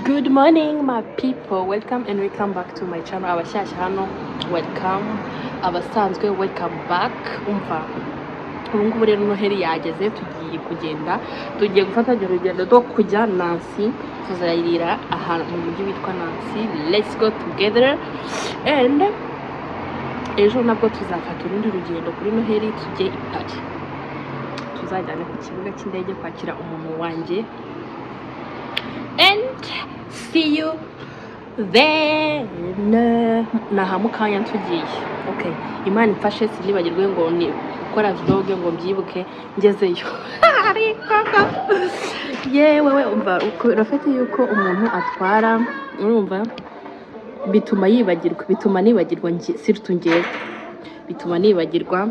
Good morning, my people. Welcome and welcome back to my channel. Abashyashya hano, welcome. Abasanzwe, welcome back. Umva, ubu ngubu rero Noheli yageze, tugiye kugenda, tugiye gufatanya urugendo rwo kujya Nancy. Tuzayirira ahantu mu mujyi witwa Nancy. Let's go together. And ejo nabwo tuzafata urundi rugendo kuri Noheli, tujye i Paris. Tuzajyane ku kibuga cy'indege kwakira umuntu wanjye, and see you then. Naha mukanya tugiye. Okay, Imana imfashe sinibagirwe ngo ni gukora vlog, ngo mbyibuke ngezeyo. Ariko yewe we, umva, urafite yuko umuntu atwara, urumva bituma yibagirwa, bituma nibagirwa, surtout njyewe bituma nibagirwa.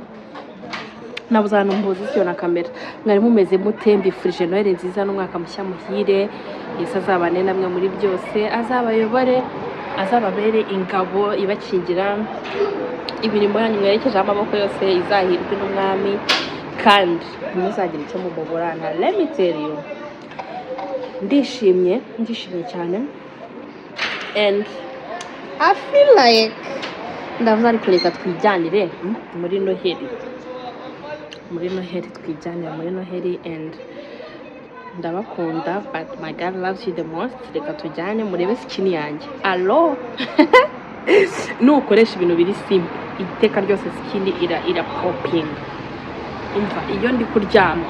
Nabuze ahantu mpuze na kamera. Mwari mumeze mute? Mbifurije Noheli nziza n'umwaka mushya muhire. Yesu azabane namwe muri byose, azabayobore, azababere ingabo ibakingira, imirimo yanyu mwerekejeho amaboko yose izahirwe n'Umwami, kandi ntimuzagire icyo mumuburana. Let me tell you, ndishimye, ndishimye cyane, and I feel like ndavuze, ariko reka twijyanire muri Noheli, muri Noheli twijyanire muri Noheli. And ndabakunda, but my God loves you the most. Reka tujyane murebe skin yanjye. Alo, nukoresha ibintu biri simple iteka ryose, skin ira popping. Umva, iyo ndi kuryama,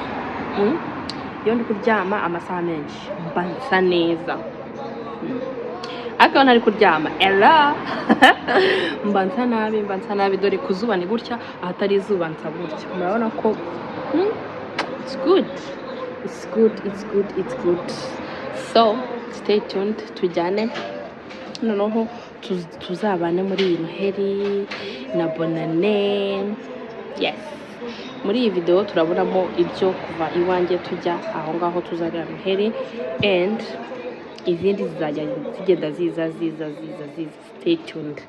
Iyo ndi kuryama amasaha menshi mba nsa neza. Ariko iyo ntari kuryama era mba nsa nabi, mba nsa nabi. Dore ku zuba ni gutya, ahatari izuba nsa gutya. Murabona ko it's good, it's good, it's good, it's good. So stay tuned, tujyane noneho tuzabane muri iyi Noheli na Bonane. Yes, muri iyi video turabonamo ibyo kuva iwanjye tujya aho ngaho tuzarira Noheli, and izindi zizajya zigenda ziza, ziza, ziza, ziza. Stay tuned.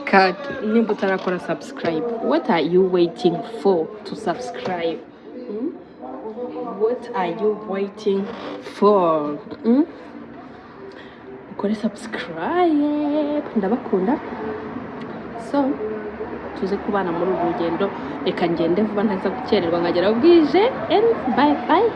Kandi nimba utarakora subscribe, what are you waiting for to subscribe, What are you waiting for, Ukore subscribe. Ndabakunda. So tuze kubana muri uru rugendo. Reka ngende vuba ntaza gukererwa nkagera bwije. And bye bye.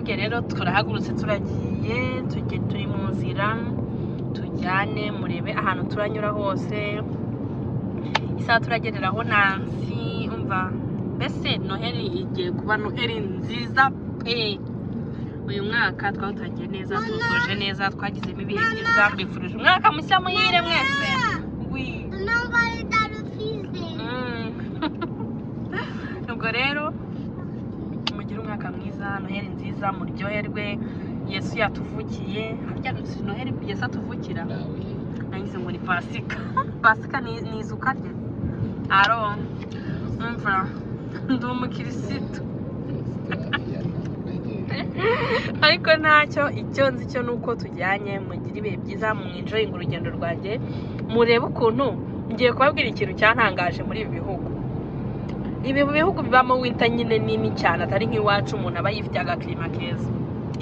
Twebwe rero turahagurutse, turagiye, tujye, turi mu nzira, tujyane murebe ahantu turanyura hose, isaha turagereraho Nancy. Umva mbese, Noheli igiye kuba Noheli nziza pe. Uyu mwaka twawutangiye neza, tuwusoje neza, twagizemo ibihe byiza. Mbifurije umwaka mushya muhire mwese. Oui. Non, on va aller dans le fusée. Ubwo rero mugire umwaka mwiza, Noheli nziza, muryoherwe. Yesu yatuvukiye. Harya si Noheli Yesu atuvukira? Nangize ngo ni Pasika. Pasika ni izuka rye. Aro umva, ndi umukirisitu, ariko ntacyo. Icyo nzi cyo ni uko tujyanye. Mugire ibihe byiza, mwenjoyinge urugendo rwanjye, murebe ukuntu ngiye kubabwira ikintu cyantangaje muri ibi bihugu. Ibi bihugu bibamo winter nyine nini cyane, atari nk'iwacu umuntu aba yifitiye agaclimat keza.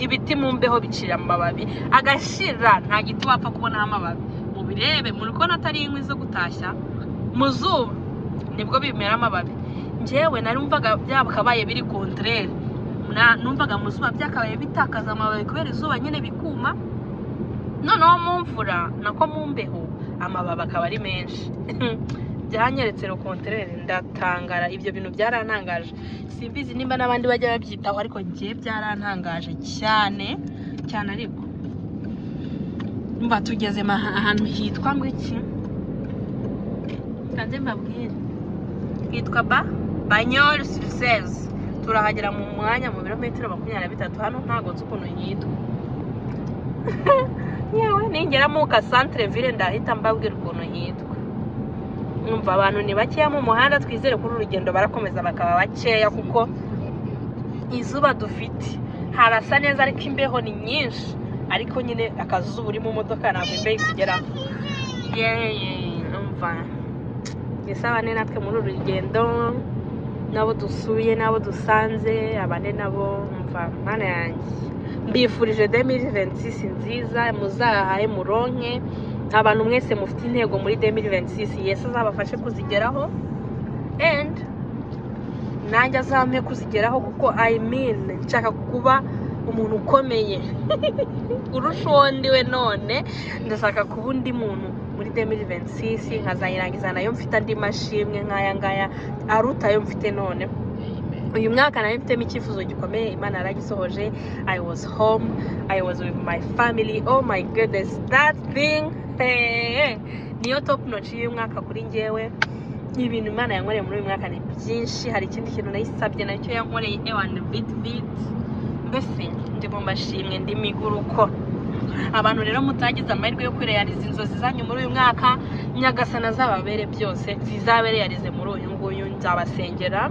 Ibiti mu mbeho bicira amababi agashira, nta giti wapfa kubonaho amababi. Mubirebe, muri kubona atari inkwi zo gutashya? Mu zuba nibwo bimera amababi. Njyewe narumvaga byakabaye biri contraire. Numvaga mu zuba byakabaye bitakaza amababi kubera izuba nyine, bikuma, noneho mu mvura, nako mu mbeho, amababi akaba ari menshi. Byanyeretse le contraire, ndatangara. Ibyo bintu byarantangaje. Simbizi nimba n'abandi bajya babyitaho, ariko njye byarantangaje cyane cyane. Ariko mba tugeze ahantu hitwa ngo iki? Kanze mbabwire, hitwa Bagnols-sur-Cèze. Turahagera mu mwanya, mu birometero 23. Hano ntabwo nzi ukuntu hitwa yewe. Ningera mu ka centre ville ndahita mbabwira ukuntu hitwa. Numva abantu ni bakeya mu muhanda. Twizere ko uru rugendo barakomeza bakaba bakeya, kuko izuba dufite, harasa neza ariko imbeho ni nyinshi. Ariko nyine akazuba, uri mu modoka ntabwo imbeho ikugeraho. Yeye, umva, isabane natwe muri uru rugendo, n'abo dusuye n'abo dusanze, abane nabo. Umva mana yanjye, mbifurije 2026 nziza, muzahahe muronke. Abantu mwese mufite intego muri 2026, Yesu azabafashe kuzigeraho and nanjye azampe kuzigeraho, kuko I mean nshaka kuba umuntu ukomeye urusha uwo ndiwe none. Ndashaka kuba undi muntu muri 2026, nkazayirangiza nayo mfite andi mashimwe nk'aya ngaya aruta ayo mfite none. Uyu mwaka nari mfitemo icyifuzo gikomeye, Imana yaragisohoje. I was home, I was with my family. Oh my goodness, that thing, hey, niyo top notch y'uyu mwaka kuri njyewe. Ibintu Imana yankoreye muri uyu mwaka ni byinshi. Hari ikindi kintu nayisabye nacyo yankoreye, ewan vite vite. Mbese ndi mu mashimwe, ndi miguruko. Abantu rero mutagize amahirwe yo kwirealiza inzozi zanyu muri uyu mwaka, Nyagasana azababere byose, zizabe réalisées muri uyu nguyu. Nzabasengera,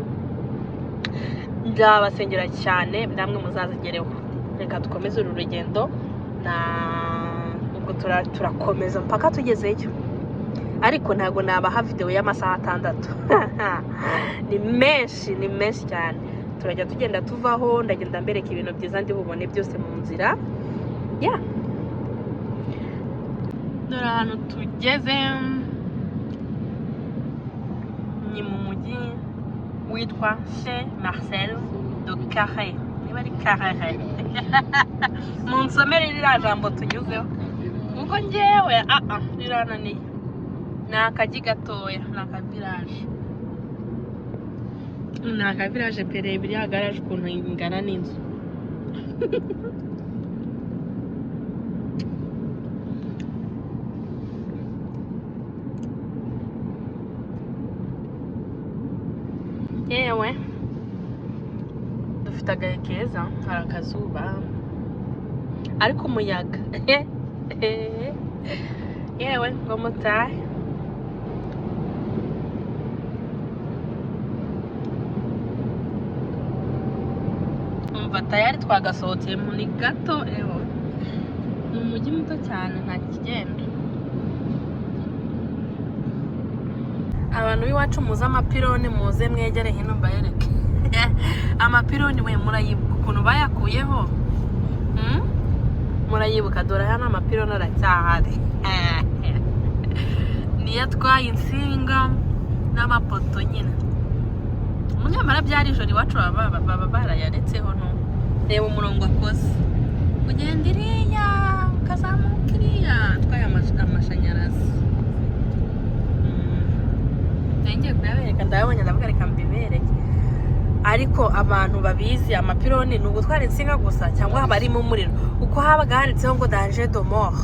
nzabasengera cyane, namwe muzazigereho. Reka dukomeze uru rugendo na ubwo turakomeza mpaka tugezeyo, ariko ntabwo nabaha videwo y'amasaha 6, ni menshi, ni menshi cyane. Turajya tugenda tuvaho, ndagenda mbereka ibintu byiza ndi bubone byose mu nzira. Ya, dore ahantu tugeze, ni mu mujyi witwa Saint Marcel de Carré, niba ari Carré. Mu nsomere ririya jambo tunyuzeho, kuko njyewe aa rirananiye. Ni akagi gatoya, ni akavillage, ni akavillage pe. Reba iriya garaje ukuntu ingana n'inzu. Yewe, dufite agahe keza, hari akazuba ariko umuyaga. Yewe, ngo mutahe. Umva, tayari twagasohotsemo, ni gato. Ewe, ni umujyi muto cyane, nta kigenda. Abantu b'iwacu muze amapironi, muze mwegere hino mbayereke amapironi. We, murayibuka ukuntu bayakuyeho? Hmm? Murayibuka? Dore hano amapironi aracyahari, niyo atwaye insinga n'amapoto nyine. Nyamara byari ijoro iwacu, baba barayaretseho. No Reba umurongo akoze, ugenda iriya ukazamuka iriya, atwaye amashanyarazi. Nari ngiye kuyabereka, ndayabonye, ndavuga reka mbibereke. Ariko abantu babizi, amapironi ni ugutwara insinga gusa cyangwa haba harimo umuriro? Kuko habaga handitseho ngo danger de mort,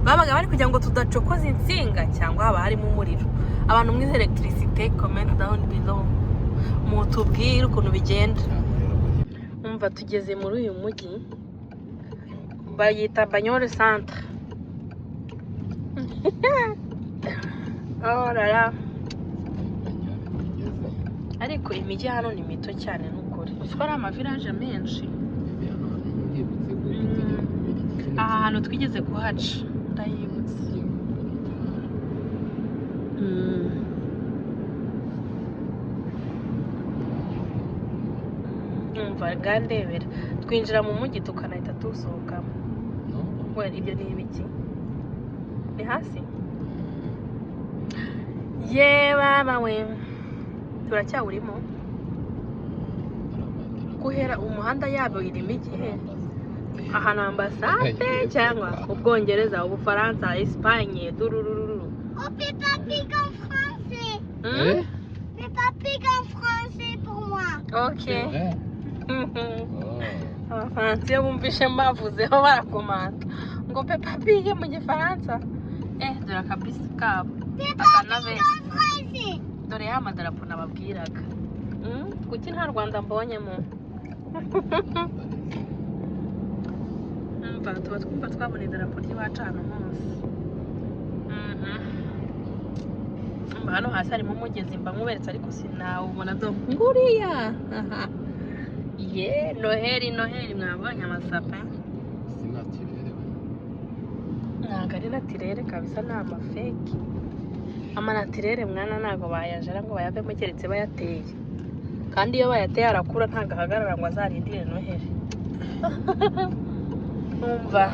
babaga bari kugira ngo tudacokoza insinga, cyangwa haba harimo umuriro? Abantu mwize électricité, comment down below, mutubwire ukuntu bigenda. Umva, tugeze muri uyu mujyi bayita Bagnols Centre. Oh là là, ariko imijyi hano ni mito cyane, ni ukuri. Uzi ko ari amavillages menshi? Aha hantu twigeze kuhaca, ndahibutse. Umva gandebera, twinjira mu mujyi tukanahita tuwusohokamo. We, ibyo ni ibiki? Ni hasi ye baba we, turacyawurimo guhera umuhanda yabo irimo igihe aha ni ambasade cyangwa Ubwongereza, Ubufaransa, Esipanye, dururururu. Oh, Peppa Pig en français. Mm? Peppa Pig en français pour moi. Ok. Abafaransa iyo bumvishe mbavuzeho barakomanda ngo Peppa Pig mu Gifaransa. Eh, dore akabisi kabo. Peppa Pig Akanabesi. en français. Dore ya madarapo nababwiraga. Kuki nta Rwanda mbonyemo? Umva, tuba twumva twabona idarapo ry'iwacu ahantu hose. Umva, hano hasi harimo umugezi, mba nkuberetse ariko sinawubona. Do nguriya ye Noheli, Noheli, mwabonye amasape. Ntabwo ari naturel kabisa, ni amafake. Amanaturel mwana ntabwo bayajara ngo bayavemo, keretse bayateye. Kandi iyo bayateye arakura, ntabwo ahagarara ngo azarindire Noheli. Numva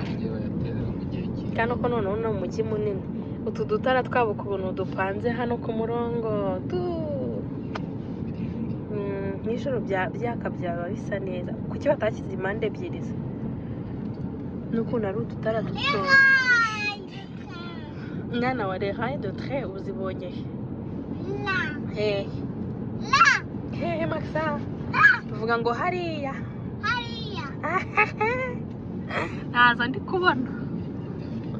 kandi ko noneho ni umujyi munini. Utu dutara twabo ukuntu dupanze hano ku murongo tu. Nijoro byaka byaba bisa neza. Kuki batashyize impande ebyiri se? N'ukuntu ari udutara dutoya. Mwana wa, les rails de train uzibonye he? Là. Hehe? Là. Hehe, Maxa? Tuvuga ngo hariya. Hariya. Ntazo ndi kubona.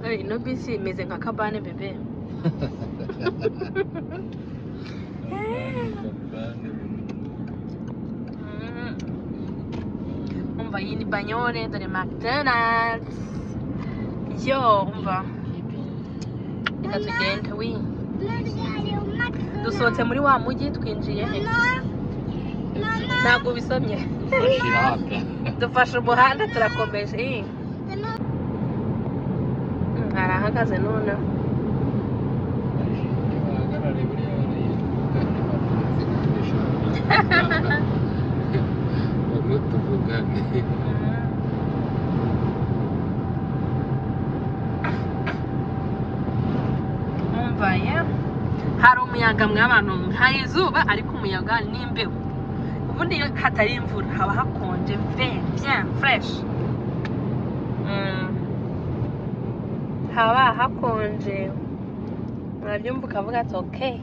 Eh, ino bisi imeze nka cabane bébé. Umva, iyi ni Bagnols. Dore McDonald's yo. Umva, reka tugende, oui. Moi, je vais aller au McDonald's. Dusohotse muri wa mujyi, twinjiye he? Maman. Maman. Ntabwo ubisomye. Dufashe umuhanda, turakomeje. Eh. Maman. Arahagaze noneho. Bahagarare buriya barayivuga, bamwe tuvugane. Umva ye, hari umuyaga mw'abantu, hari izuba ariko umuyaga n'imbeho. Ubundi iyo hatari imvura haba hakonje bien bien fresh. Haba hakonje, urabyumva ukavuga ati okay.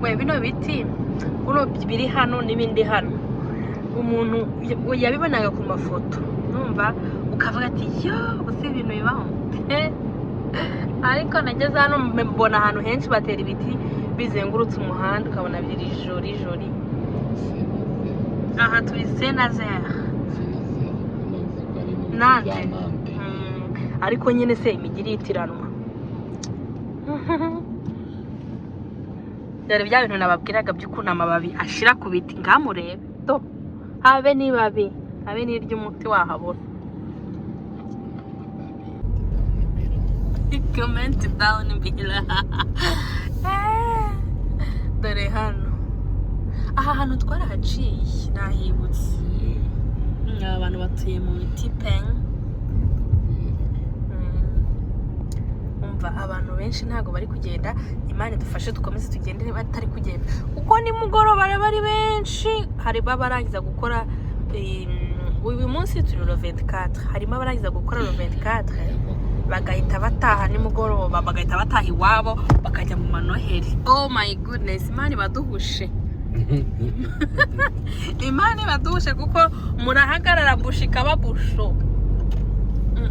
We, bino biti buno biri hano n'ibindi hano, umuntu yabibonaga ku mafoto, numva ukavuga ati yo, ubu ibintu bibaho. Ariko nageze hano mbona ahantu henshi batera ibiti bizengurutse umuhanda, ukabona biri joli joli. Aha turi Saint-Nazaire. Nante. Ariko nyine se imijyi iritiranwa. Dore bya bintu nababwiraga by'ukuntu amababi ashira ku biti, ngamurebe do, habe n'ibabi, habe n'iry'umuti wahabona. Comment down below. Dore hano, aha hantu twarahaciye, nahibutse. Aba bantu batuye mu biti pe. Umva, abantu benshi ntabwo bari kugenda. Imana idufashe dukomeze tugende batari kugenda, kuko nimugoroba bari bari benshi. Hari abarangiza gukora, uyu munsi turi le 24, harimo abarangiza gukora le 24 bagahita bataha nimugoroba, bagahita bataha iwabo, bakajya mu manoheri. Oh my goodness, Imana ibaduhushe, Imana ibaduhushe, kuko murahagarara bouche ikaba bouchon.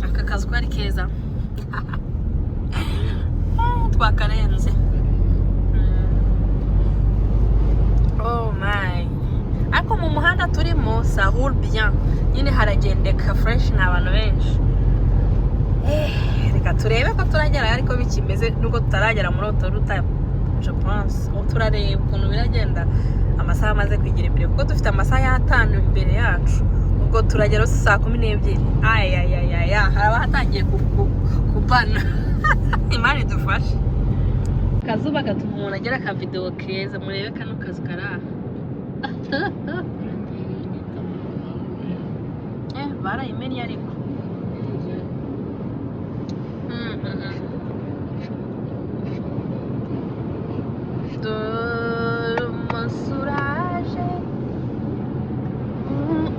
Aka kazu ko ari keza. Ah, twakarenze. Oh my, ariko mu muhanda turimo ça roule bien nyine, haragendeka fresh, ni abantu benshi. Reka turebe ko turagera ariko bikimeze, nubwo tutaragera muri autoroute, je pense. Ubu turareba ukuntu biragenda amasaha amaze kwigira imbere, kuko dufite amasaha y'atanu imbere yacu. Ubwo turagera saa 12. Ayayayaya, haraba hatangiye kubana. Imana idufashe. Akazuba gatuma umuntu agira akavidewo keza. Murebe kano kazu kari aha. Barayimennye ariko. Dore umunsi uraje.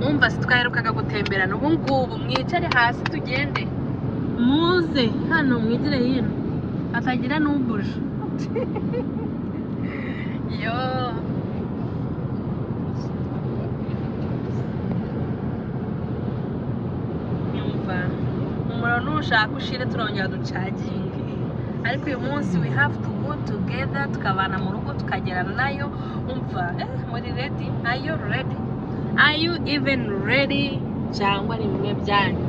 Umva, si twaherukaga gutemberana. Ubu ngubu mwicare hasi tugende, muze hano mwigire hino hatagira n'ubuje yo. Nyumva, umuriro nushaka ushire, turongera ducaginge, ariko uyu munsi we have to go together, tukabana mu rugo, tukagerana nayo. Umva, muri ready? Are you ready? Are you even ready, cyangwa ni bimwe byanyu?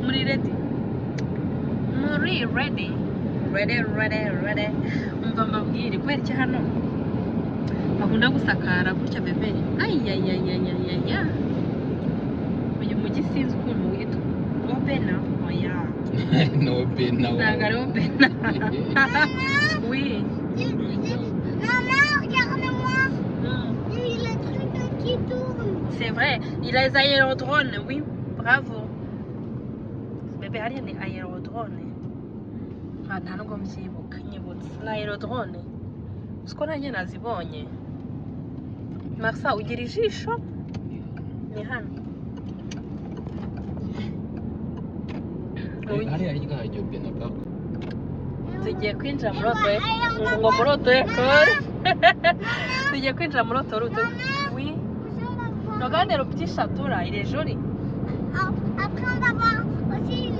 Muri ready? Muri ready, ready, ready, ready? Umva mbabwire, kubera iki hano bakunda gusakara gutya, bébé? Ayayayayaya, uyu mujyi sinzi ukuntu witwa. Obena? Oya. No Obena. Ntabwo ari Obena, oui. Maman, regarde-moi. Il y a le truc qui tourne. C'est vrai, il a les aérodrones, oui, bravo. Bébé, hariya ni aérodrone. Ah, nta nubwo mbyibuka, nyibutse. Ni aérodrone. Uziko nanjye nazibonye. Marsa, ugira ijisho? Ni hano. Hariya hirya hari Obena Park. Tugiye kwinjira muri auto, ngo muri auto école. Tugiye kwinjira muri autoroute. Oui. Regarde le petit château là, il est joli. Après, on va voir aussi.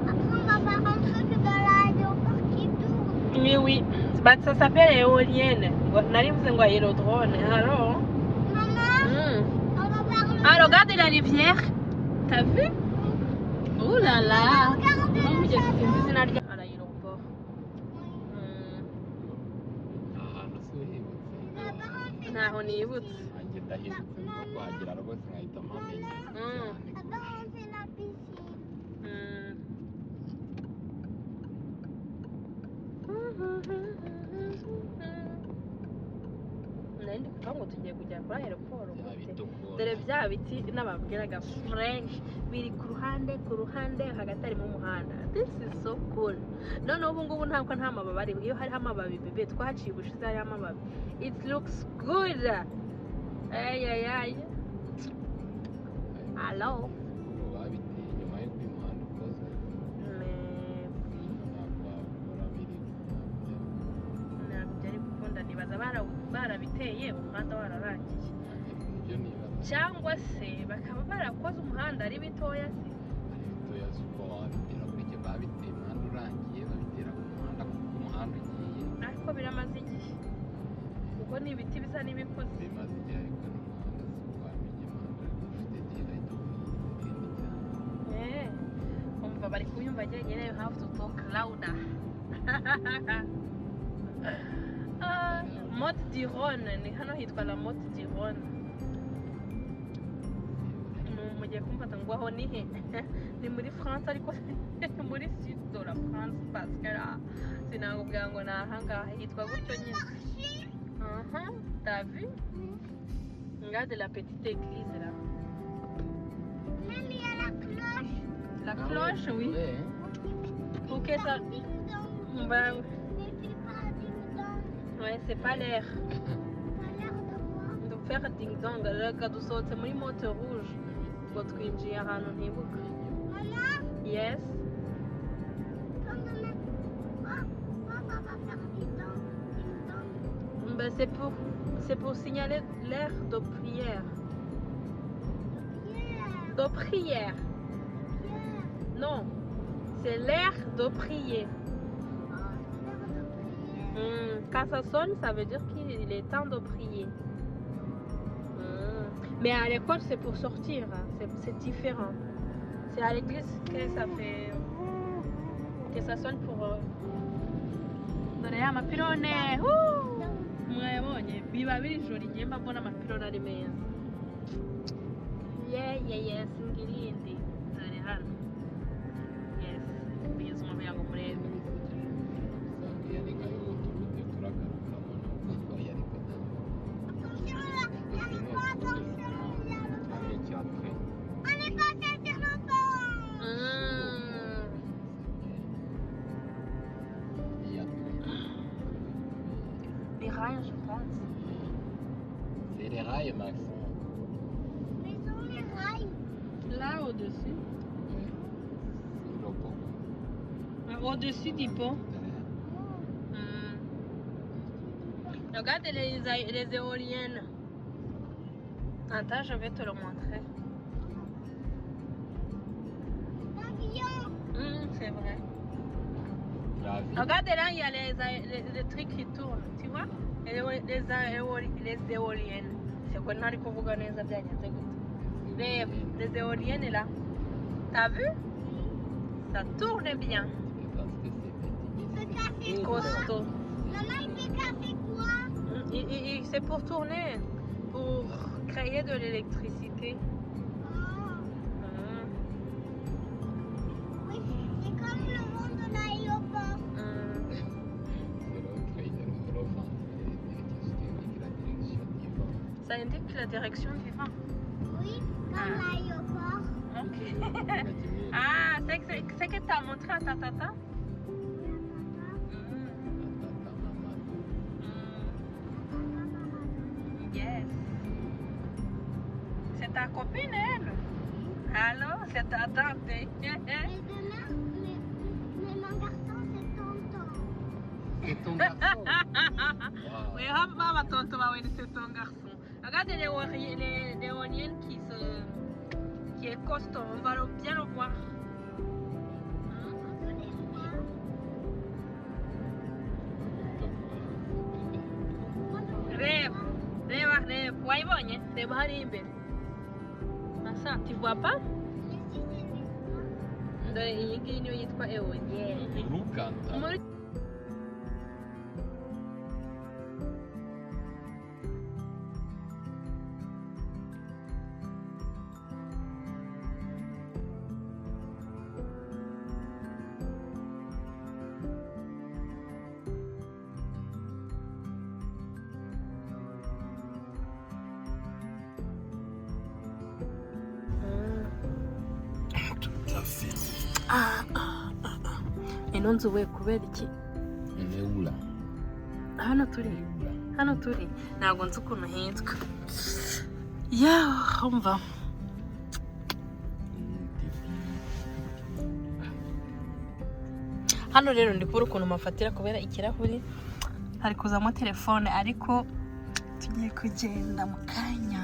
Après, on va voir un truc dans l'aéroport qui tourne. Oui. Bah, ça s'appelle éolienne. Nari mvuze ngo aérodrone. Alors. Maman, on va voir le. Ah, regarde la rivière. T'as vu? Oh là là. Regarde No le mugezi château. sinzi izina rya aéroport. Ahantu si uhibutse? Papa, on fait Ntaho nibutse. Nanjye ndahibutse, nko kuhagera rwose nkahita mpamenya cyane. Papa, on fait la piscine. Nari ndi kuvuga ngo tugiye kugera kuri aéroport Bya gute? bitukura. Dore bya biti n'ababwiraga fresh biri ku ruhande, ku ruhande hagati harimo umuhanda. This is so cool. Noneho ubu ngubu ntabwo nta mababi ariho. Iyo hariho amababi, bébé, twahaciye ubushize hariho amababi, it looks good. Ayayay, allo. Ubu babiteye nyuma y'uko uyu muhanda ukozwe. Ntabwo wabikora biri. Ntabwo byari gukunda. Nibaza barabiteye umuhanda wararangiye. Nibyo nibaza. Cyangwa se bakaba barakoze umuhanda ari bitoya se. Ari bitoya si uko wabitera buri gihe. Babiteye umuhanda urangiye, babitera ku muhanda kuko umuhanda ugiye. Ariko biramaze igihe, kuko ni ibiti bisa n'ibikuze. Bimaze igihe, ariko n'umuhanda si uko wamenya umuhanda ufite daylight nini cyane. Umva, bari kunyumva njyenyine. You have to talk louder. Ah, Motte du Rhône, ni hano hitwa la Motte du Rhône. Mugiye kumfata ngo aho ni he? Ni muri France, ariko ni muri sud de la France, parce que là sinakubwira ngo ni ahangaha hitwa gutyo nyine. T'as vu? Regarde la petite église là. Même il y a la cloche. La cloche, oui. Ouais. Pour que ça. Ding dong. Bah, Mais fais pas ding dong. ouais, c'est pas l'air. Pas l'air de quoi? De faire ding dong. Reka dusohotse muri moto rouge. Ngo twinjiye ahantu ntibuka. Maman, Yes. quand on a. Pourquoi ça va faire ding dong, ding dong? Ben, c'est pour signaler l'heure de prière. Pierre, De prière. Pierre. Non. C'est l'heure de prier. Oh, c'est l'heure de prière. Quand ça sonne, ça veut dire qu'il est temps de prier. Mais à l'école, c'est pour sortir, hein. C'est différent. C'est à l'église que ça fait. Que ça sonne pour. Dore ya mapirone. Woo! Mwayabonye biba biri joro igihe mba mbona amapirone ari meza. Yeah, yes, ngirindi. Dore hano. Yes. Bigeze umubiri ngo murebe. Usanga ni nka yo autoroute turagarukamo nubwo ariko Attention, là, il y a le pont, attention, il y a le pont. ntabwo cya train. On est passé sur le pont. Iya train. Les rails, je pense. C'est les rails, Max. Mais sont les rails. Là, au-dessus. Ouais. C'est le pont. Au-dessus du pont. Oh. Regarde les éoliennes. Attends, je vais te le montrer. L'avion. C'est vrai. La vie. Regarde là, il y a les trucs qui tournent, tu vois? Les éoliennes. C'est quoi ntari kuvuga neza byagenze gute? Reba, les éoliennes là. T'as vu? Ça tourne bien. Tu penses que c'est petit, mais Il peut c'est casser quoi? Costaud. Maman, il peut casser quoi? C'est pour tourner, pour créer de l'électricité. Oh. Oui, c'est comme le vent de l'aéroport. C'est l'autre, il le vent, l'électricité indique la direction du vent. Ça indique la direction du vent. Oui, comme l'aéroport. Ok. Ah, c'est que tu as montré à ta tata? Tata, maman. Yes. C'est ta copine, elle? Alors, c'est ta tante. Mais demain, mais mon garçon, c'est tonton. C'est ton garçon. Wow. Oui, hop, maman, tonton, oui, c'est ton garçon. Regarde les éoliennes qui est costaud. On va bien le voir. On peut les voir. Reba, reba, reba. Wayibonye? Reba hariya imbere. Masa, tu vois pas? Mais si, c'est les voir. Dore iyi ngiyi niyo yitwa éolienne. Rukanta. Muri Tout à fait. Ino nzu we kubera iki? On est où là? Hano turi. On est où là? Hano turi ntabwo nzi ukuntu hitwa. Ya, umva. Hano rero ndi kubura ukuntu mafatira kubera ikirahuri hari kuzamo telefone, ariko tugiye kugenda mu kanya.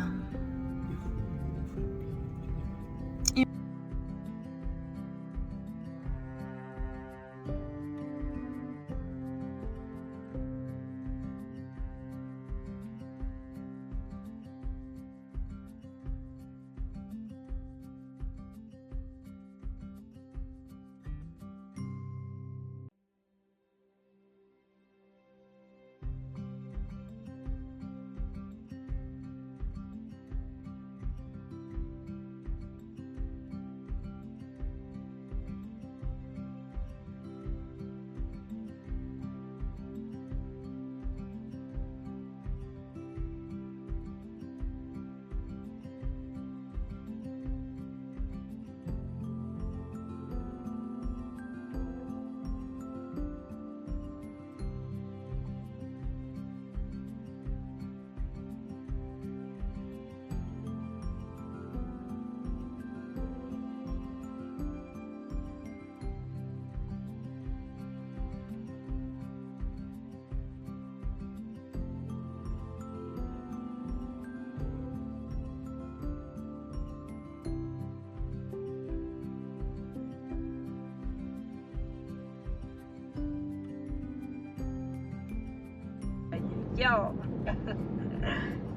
Yo,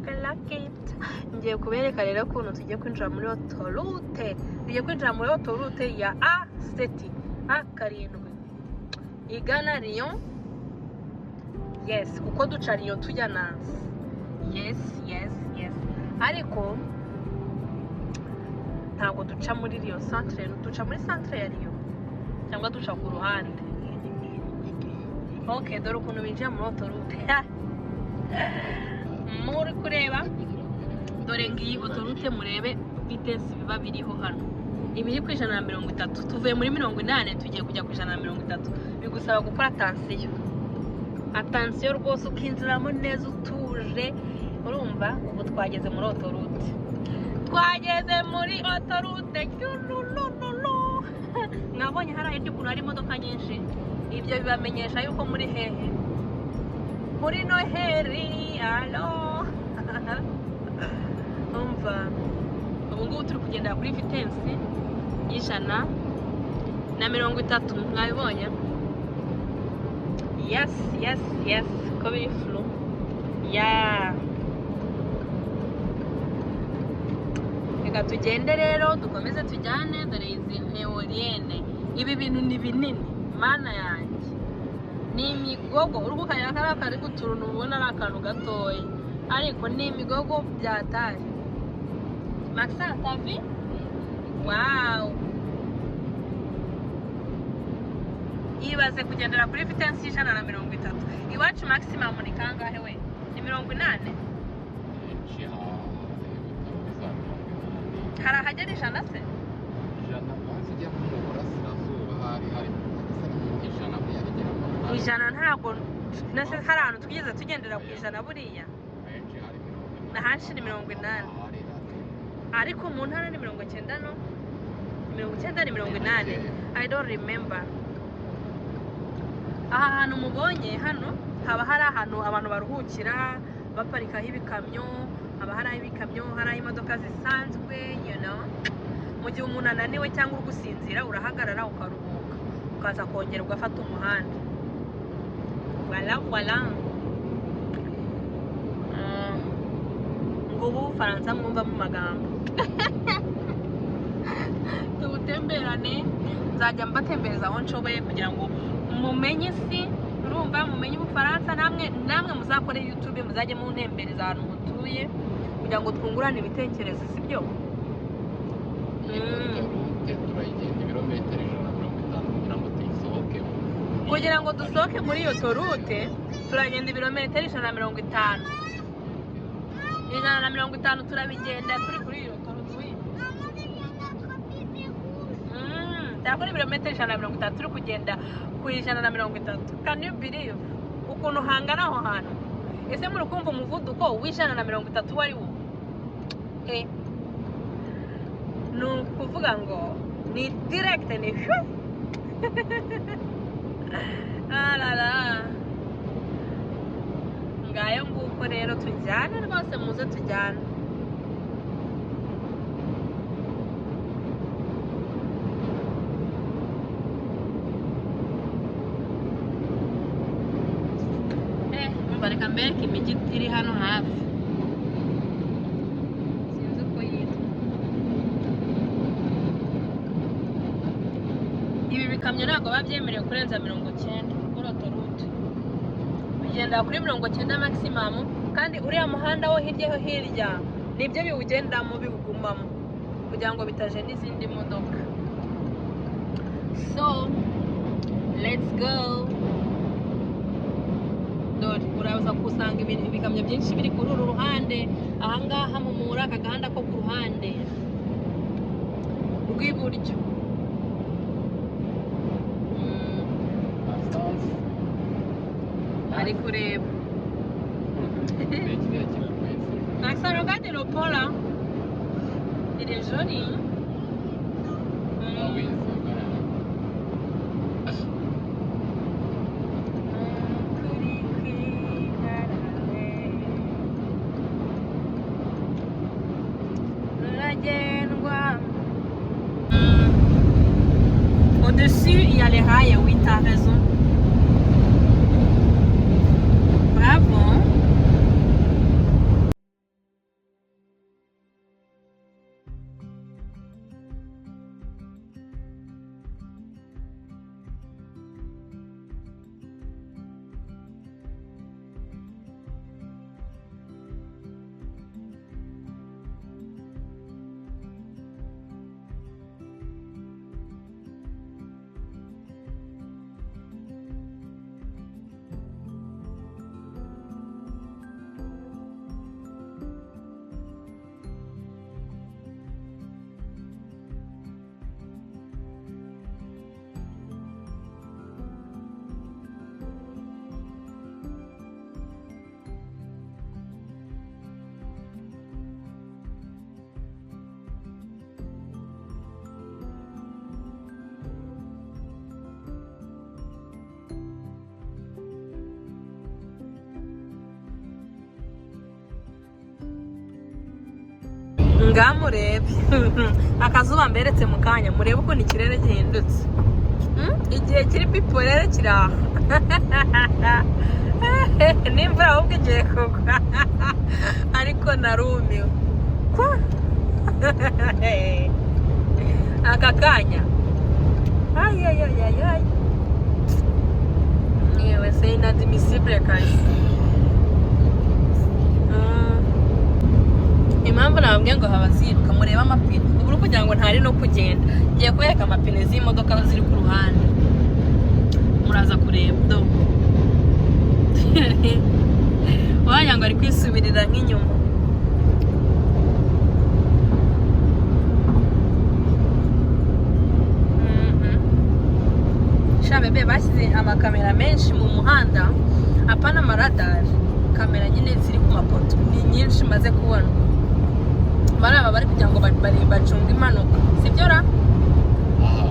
clock it. Ngiye kubereka rero ukuntu tugiye kwinjira muri autoroute. Tugiye kwinjira muri autoroute ya A7, A7 igana Lyon. Yes, kuko duca Lyon tujya Nancy. Yes, ariko ntabwo duca muri Lyon centre, duca muri centre ya Lyon cyangwa duca ku ruhande. Okay, dore ukuntu binjira muri autoroute. Muri kureba, dore ngiyi autoroute, murebe vitesse biba biriho hano. Ibiri ku 130, tuvuye muri 80 tugiye kujya ku 130. Bigusaba gukora attention, attention rwose, ukinjiramo neza utuje. Urumva ubu twageze muri autoroute, twageze muri autoroute. Yulululu. Mwabonye hariya hirya ukuntu hari imodoka nyinshi? Ibyo bibamenyesha yuko muri hehe? Muri Noheri. Alo, umva, ubu ngubu turi kugendera kuri vitesse y'130, mwabibonye? Yes, ko biri flou ya. Reka tugende rero, dukomeze tujyane. Dore izi éoliennes, ibi bintu ni binini, Mana yanjye, ni imigogo. Uri kukareba kariya kari guturuna, ubona ari akantu gatoya, ariko ni imigogo byataye. Maxa, t'as vu? Wow, ibaze kugendera kuri vitesse y'130. Iwacu maximum ni kangahe we? Ni 80? Henshi hihuta muri za 80. Hari ahagera 100 se? 100 maze ujya nko mu burasirazuba hari 100 buriya rigera mu 100 ntabwo nase hari ahantu twigeze tugendera ku 100 buriya. Henshi hari 80. Ahanshi ni 80. Hari Ariko mu ntara ni 90, no 90 ni 80, I don't remember. Aha hantu mubonye hano haba hari ahantu abantu baruhukira, baparikaho ibikamyo. Haba hari aho ibikamyo, hari aho imodoka zisanzwe. Mu gihe umuntu ananiwe cyangwa uri gusinzira, urahagarara ukaruhuka, ukaza kongera ugafata umuhanda. Voilà, voilà. Ngo ubu Bufaransa mwumva mu magambo, tubutemberane. Nzajya mbatembereza aho nshoboye kugira ngo mumenye isi, urumva, mumenye Ubufaransa. Namwe muzakore YouTube, muzajye muntembereza ahantu mutuye kugira ngo twungurane ibitekerezo, sibyo? Iyi autoroute turayigenda ibirometero 150 kugira ngo tuyisohokemo. Kugira ngo dusohoke muri iyo autoroute turagenda ibirometero 150. 150 turabigenda turi kuri iyo autoroute, oui. Maman devient notre bébé rouge. Turakora ibirometero 130 turi kugenda ku 130. Can you believe ukuntu hangana aho hantu? Ese muri kumva umuvuduko w'130 uwo ari wo? Ni ukuvuga ngo ni direct, ni shwe. Ah la la, ngayo nguko rero, tujyane rwose, muze tujyane. Umva, reka mbereke imijyi iri hano hafi, sinzi uko yitwa. Ibi bikamyo ntabwo biba byemerewe kurenza 90 kuri autoroute, bigendera kuri 90 maximum. Kandi uriya muhanda wo hirya yo hirya nibyo biwugendamo, biwugumamo kugira ngo bitaje n'izindi modoka. So let's go. Dore uraza kusanga ibintu, ibikamyo byinshi biri kuri uru ruhande ahangaha, mu muri aka gahanda ko ku ruhande rw'iburyo. Ari kureba. Kiriya kiraro wese. Maxence, regarde le pont là. Il est joli. Ah oui, c'est vrai. Kuri kwigarawe. Ruragendwa. Au-dessus, il y a les rails, oui, t'as raison. Bravo. Ngamurebe akazuba mberetse mu kanya, murebe ukuntu ikirere gihindutse. Igihe kiri bipolere kiri aha n'imvura ahubwo igiye kugwa, ariko narumiwe kwa aka kanya. Ay ay ay ay ay, yewe, c'est inadmissible kabisa. Impamvu nababwiye ngo habaziruka, murebe amapine ubu uri kugira ngo ntari no kugenda. Ngiye kubereka amapine z'imodoka ziri ku ruhande, muraza kureba. Do, wagira ngo ari kwisubirira nk'inyuma. Sha bebe, bashyize amakamera menshi mu muhanda, apana amaradari, kamera nyine ziri ku mapoto ni nyinshi maze kubona. Bari aba bari kugira ngo bacunge impanuka, sibyo ra? Aha.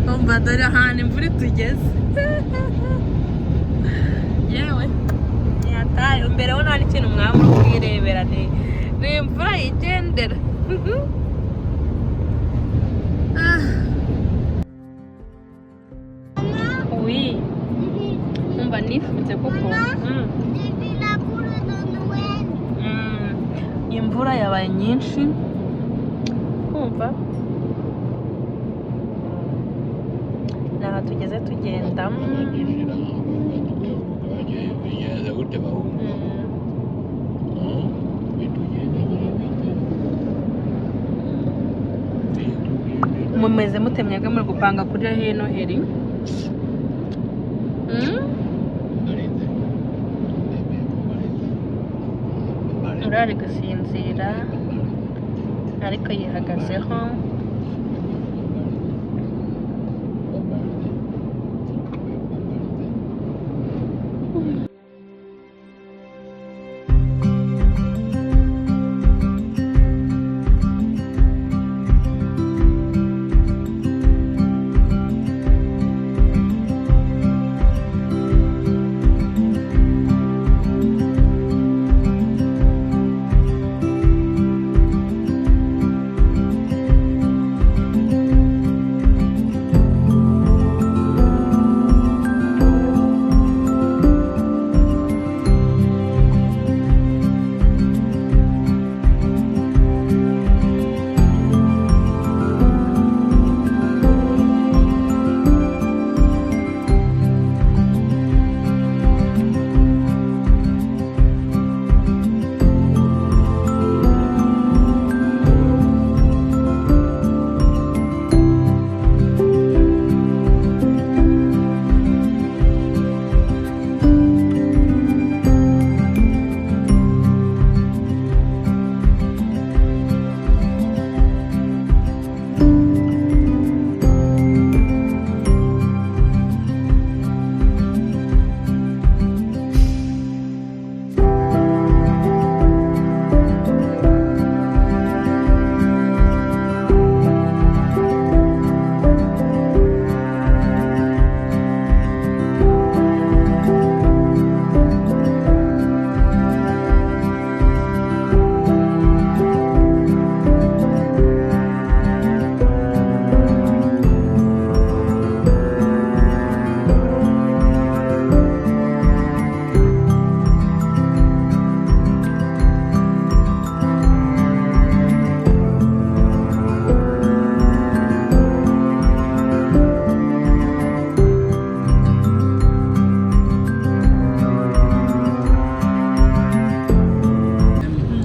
Umva, dore ahantu imvura itugeze. Yewe, ntiyataye mbere ho nta n'ikintu mwaba muri kwirebera, ni imvura yigendera. Ah. Oui, umva, nifutse koko. J'ai vu la boule de Noël. Imvura yabaye nyinshi, kumva ni aha tugeze tugenda. Bigenze gute bahungu? Bitugendekeye bite? Mumeze mute mwebwe muri gupanga kurya hino heri? Barenze. Barenze. Urari gusinzira ariko yihagazeho.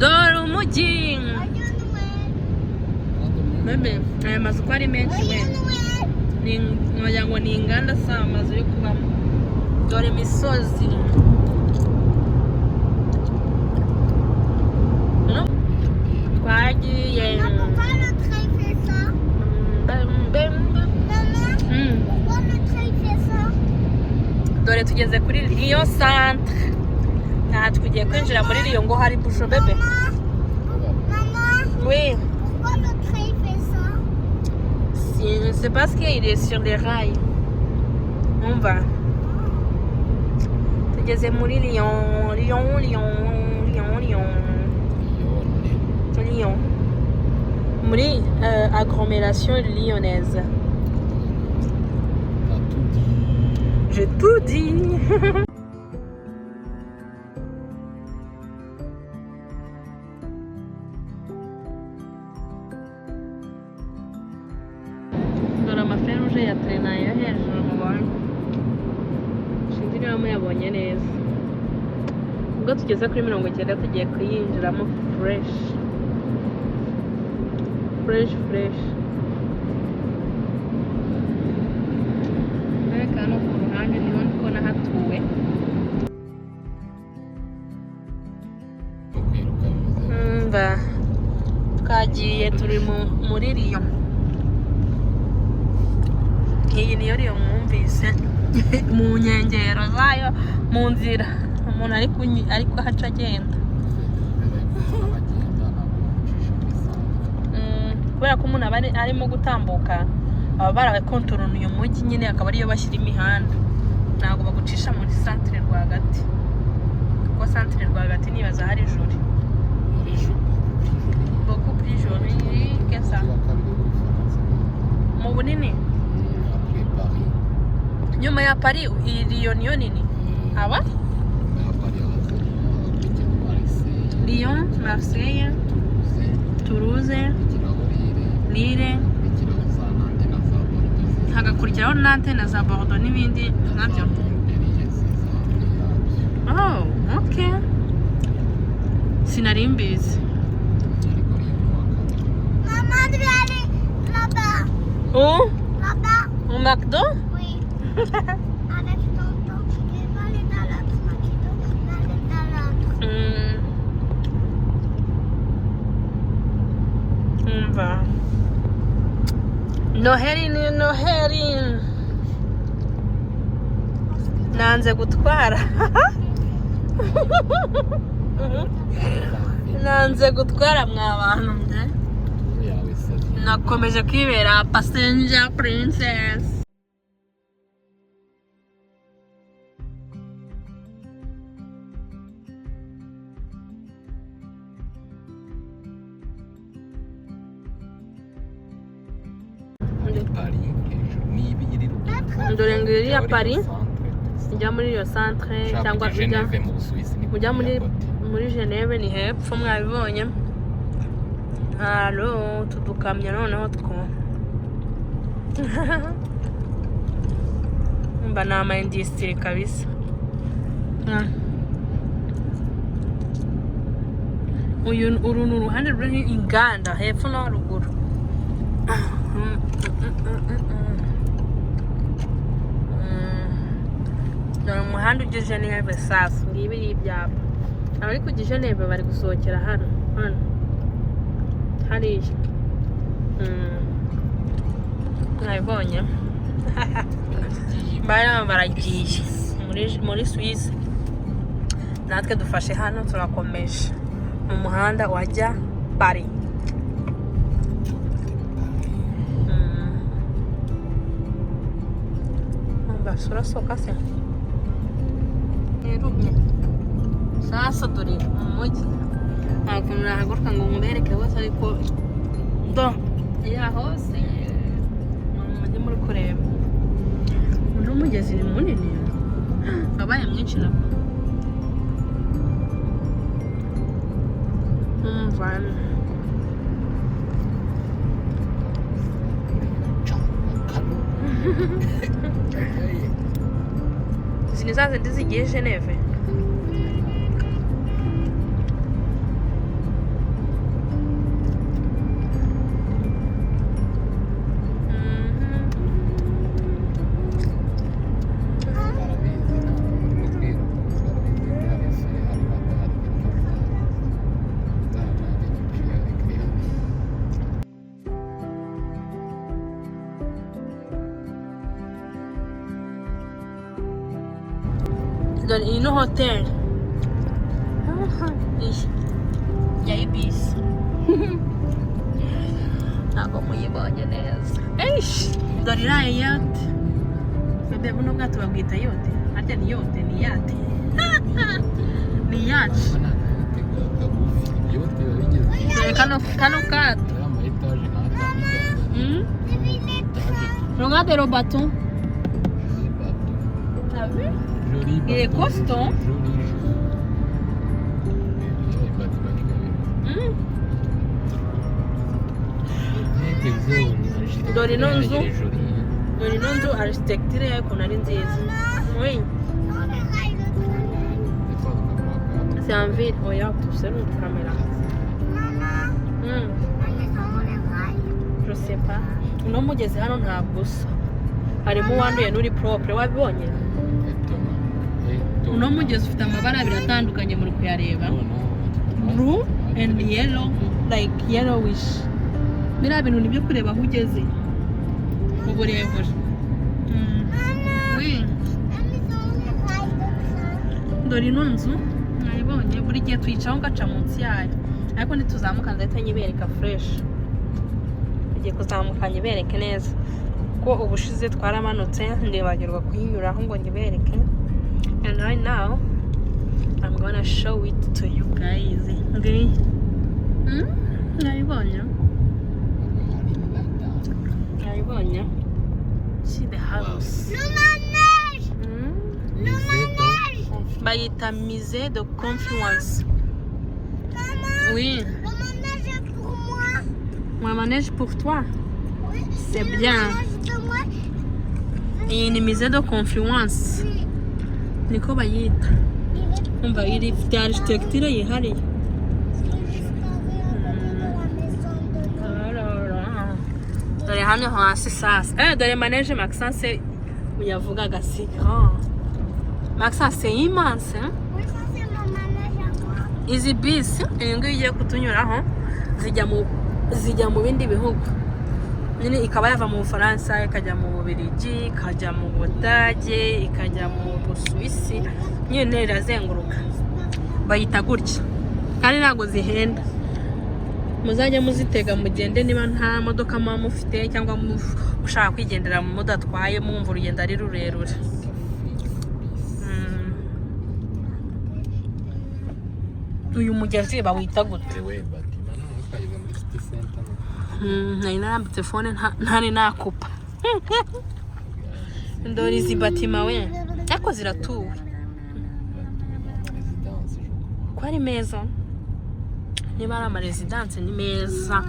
Dore umujyi. Joyeux Noël. Bebe, aya mazu uko ari menshi we. Joyeux Noël. Ni wagira ngo ni inganda, si amazu yo kubamo. Dore imisozi. No? Twagiye. Maman, pourquoi le train fait ça? Bem, bem, bem. Maman, pourquoi le train fait ça? Dore tugeze kuri Lyon Centre. Aha tugiye kwinjira muri Lyon ngo hari bouchon, bébé. Maman, Oui. pourquoi le train il fait ça? C'est parce qu'il est sur les rails. Umva, tugeze muri Lyon, Lyon, Lyon, Lyon, Lyon. Lyon. Lyon, muri agglomération lyonnaise. T'as tout dit. J'ai tout dit. Dore ama feux rouges ya train yo hejuru mubonye. Sinzi niba muyabonye neza. Ubwo tugeze kuri 90, tugiye kuyinjiramo fresh fresh fresh. Ariko hano ku ruhande niho ndi kubona hatuwe. Kwiruka bimeze. Mva, twagiye, turi muri Lyon. Iyi niyo Lyon mwumvise mu nkengero zayo, mu nzira umuntu ari kuhaca agenda. Abagenda ntabwo bamucisha muri centre. Kubera ko umuntu aba arimo gutambuka, baba barakontorona uyu mujyi nyine, akaba ariyo bashyira imihanda. Ntabwo bagucisha muri centre rwagati, kuko centre rwagati nibaza hari joli. Muri Beaucoup plus joli que ça. wa kabiri w'Ubufaransa. Mu bunini. Après Paris. Nyuma ya Paris, iyi Lyon niyo nini aba. Nyuma ya Paris haza Lyon, hagakurikiraho Marseille. Lyon, Marseille. Toulouse. Toulouse. Hakurikiraho Lille. Lille. Hakurikiraho za Nantes na za Bordeaux. Hagakurikiraho Nantes na za Bordeaux n'ibindi Na za nabyo. Montpellier ziza hafi yabyo. Oh, okay, sinari mbizi. Ariko Lyon ni uwa kabiri. Maman, je vais aller là-bas. Oh. Là-bas. Au McDo? Oui. Avec tonton. Je vais pas aller dans l'autre McDo, je vais aller dans l'autre. Umva, Noheli ni Noheli. Nanze gutwara, nanze gutwara mwa bantu mwe. Yawe se. Nakomeje kwibera passenger princess. Hari Paris hejuru niba iri ruguru. Dore ngo iriya Ujya muri Paris, centre. Ujya muri iyo centre Ushaka cyangwa kujya ujya Geneve mu Busuwisi ni ujya muri kuriya côté. Muri Geneve ni hepfo, mwabibonye. Halo, utu dukamyo noneho two mba ni ama industrie kabisa. Uyu, uru ni uruhande ruriho inganda hepfo no haruguru. Ni umuhanda ujya Geneve. Sasa ngibi ni ibyapa. Abari kujya i Geneve bari gusohokera hano hano hariya. Mwabibonye, bari baragiye muri Suisse. Natwe dufashe hano, turakomeje mu muhanda wajya Paris. Umva, urasohoka se yerumye. Sasa dore mu mujyi, nta kuntu nahaguruka ngo mubereke hose, ariko do ya hose ni umujyi muri kureba. Uno mugezi ni munini, wabaye mwinshi nako. Umva. Kano. Izi ni za zindi zigiye Geneve. Barabizi, ntabwo urimo kwiruka, barabizi ko hari isi, hari radari. Nanjye nyiciye ariko iri hano. Dore iyi ni hoteli. Iyi ya bisi ntabwo muyibonye neza. Eish, dore iriya yacht. Bébé, buno bwato babwita yacht. Harya ni yacht? Ni yacht, ni yacht. Kagufi, yacht biba bigeze. Dore kano kato. Ari ama étage nk'atanu. Étage. Regarde le bateau. Joli bateau. T'as vu? Joli Il est bateau. Costaud. Joli jeu. Iriya bâtiment ni kabiri. Dore ino nzu. Il est joli. Dore ino nzu, architecture yayo ukuntu ari nziza. Oui. On les rails de train. C'est en ville. Oya, tuse ni udukamera. Maman, mais sont les rails? Je sais pas. Uno mugezi hano ntabwo usa, harimo uwanduye n'uri propre, wabibonye? Uno mugezi ufite amabara abiri atandukanye, muri kuyareba? Blue and yellow, like yellowish. Biriya bintu nibyo kureba aho ugeze mu burebure. Oui. Mais sont les rails de train? Dore ino nzu, mwayibonye? Buri gihe tuyicaho ngaca munsi yayo, ariko ntituzamuka, ndahita nyibereka fresh. Tugiye kuzamuka nyibereke neza, kuko ubushize twaramanutse ndibagirwa kuyinyuraho ngo nyibereke. And right now I'm gonna show it to you guys. Ngiyi. Mwayibonye? Mwayibonye? See the house. Le manège. Bayita Musée de Confluence. Maman, Oui. le manège est pour moi. Un manège pour toi? Oui. C'est Le bien. Manège de moi. Iyi ni Musée de Confluence. Oui. Niko bayita. Il est Umva, iri ifite architecture yihariye. Il disparaît à côté de la maison de nous. Dore hano hasi sasa. Dore manège Maxence yavugaga. C'est grand, Maxence, c'est immense, hein? Oui, ça c'est mon manège à moi. Izi bisi, iyi ngiyi igiye kutunyuraho, zijya mu bindi bihugu nyine, ikaba yava mu Bufaransa ikajya mu Bubiligi, ikajya mu Budage, ikajya mu Busuwisi, nyine irazenguruka. Bayita gutya kandi ntabwo zihenda. Muzajya muzitega mugende niba nta modoka muba mufite cyangwa mushaka kwigendera mudatwaye, mwumva urugendo ari rurerure. Uyu mugezi bawita gute? We bâtiment none twageze muri city center. Nari narambitse phone ntari nakupa. Ndora izi bâtiment we, ariko ziratuwe. Résidence, je crois. Ko ari meza, niba ari amarésidence ni meza.